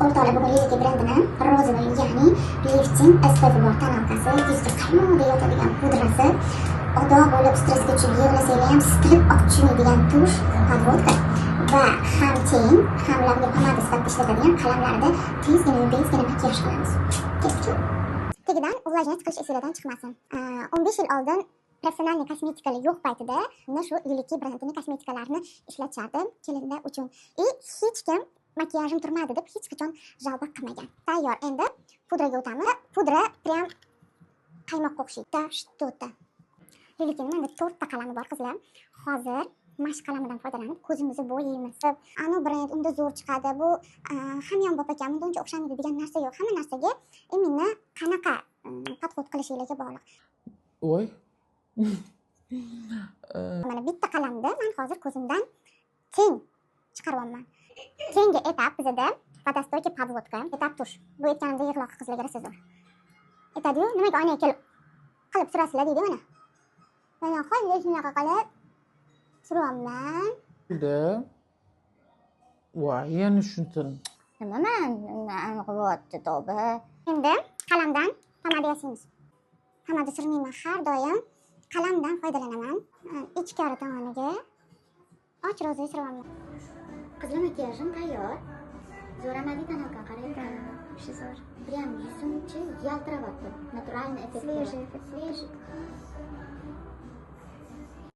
O'rtoqlar, bugun Liliki brendini розовый, ya'ni lifting SPF bor тоналка si, yuzga qaymoqdek yotadigan pudrasi, odoq bo'lib stressga tushib yig'lasanglar ham siqilib oqib tushmaydigan тушь, подводка va ham тень, ham labga pomada sifatida ishlatadigan qalamlarda tezgina, tezgina makiyaj qilamiz. Ketdik. Tagidan увлажнять qilish esinglardan chiqmasin. 15 yil oldin профессиональный kosmetikalar yo'q paytida mana shu Liliki brendini kosmetikalarini ishlatishardi kelinlar uchun. И hech kim makiyajim turmadi deb hech qachon жалоба qilmagan. Tayyor, endi pudraga o'tamiz. Pudra прям qaymoqqa o'xshaydi. Да, что-то. Lilikini menda to'rtta qalami bor, qizlar. Hozir mash qalamidan foydalanib ko'zimizni bo'yaymiz. Anu brend, unda zo'r chiqadi. Bu hamyonbop ekan, bunda uncha o'xshamaydi degan narsa yo'q. Hamma narsaga именно qanaqa подход qilishinglarga bog'liq. Voy. Mana bitta qalamni man hozir ko'zimdan teng chiqaryapman. Keyingi этап bizada водостойкий подводка, этап тушь. Bu aytganimda yig'loq qizlarga rosa zo'r. Aytadiyu, nimaga oynaga kelib qilib surasizlar deydi mana. Mana hozir shunaqa qilib suryapman. Da. Voy, yana shundan. Nima man anaqa qilyapti, tavba. Endi qalamdan pomada yasaymiz. Pomada surmayman, har doim qalamdan foydalanaman. Ichkari tomoniga och розовый suryapman. Qizlar, makiyajim tayyor. Zo'r amaliy тоналка, qarang. Вообще zo'r. Прям yuzimchi yaltirayapti. Натуральный эффект. Свежий эффект. Свежий.